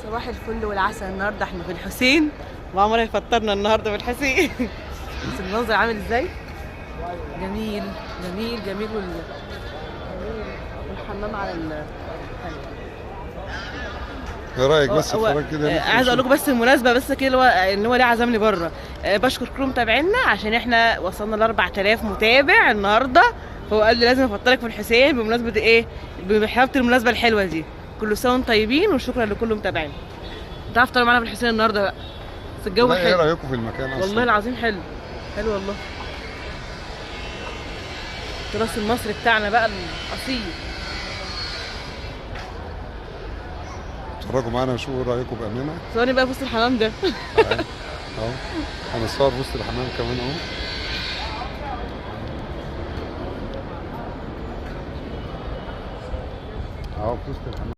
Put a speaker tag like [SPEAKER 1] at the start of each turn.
[SPEAKER 1] صباح الفل والعسل. النهارده احنا في الحسين وعمر هيفطرنا النهارده في الحسين. بس المنظر عامل ازاي؟ جميل جميل جميل. والحمام على ال
[SPEAKER 2] ايه رايك بس اتفرج كده؟
[SPEAKER 1] عايز اقول لكم بس المناسبة بس كده ان هو ليه عزمني بره. بشكر كل متابعينا عشان احنا وصلنا ل 4000 متابع النهارده، فهو قال لي لازم افطرك في الحسين بمناسبة ايه؟ بحلاوه المناسبة الحلوة دي. كل سنة وانتم طيبين وشكرا لكل متابعينا. تعرفوا تفطروا معانا في الحسين النهارده بقى، بس الجو حلو.
[SPEAKER 2] ايه رايكم في المكان اصلا؟
[SPEAKER 1] والله العظيم حلو حلو والله. التراث المصري بتاعنا بقى الاصيل.
[SPEAKER 2] اتفرجوا معانا وشوفوا رايكم بامانه.
[SPEAKER 1] صورني بقى في وسط الحمام ده.
[SPEAKER 2] اهو هنصور في وسط الحمام كمان اهو. اهو في وسط الحمام.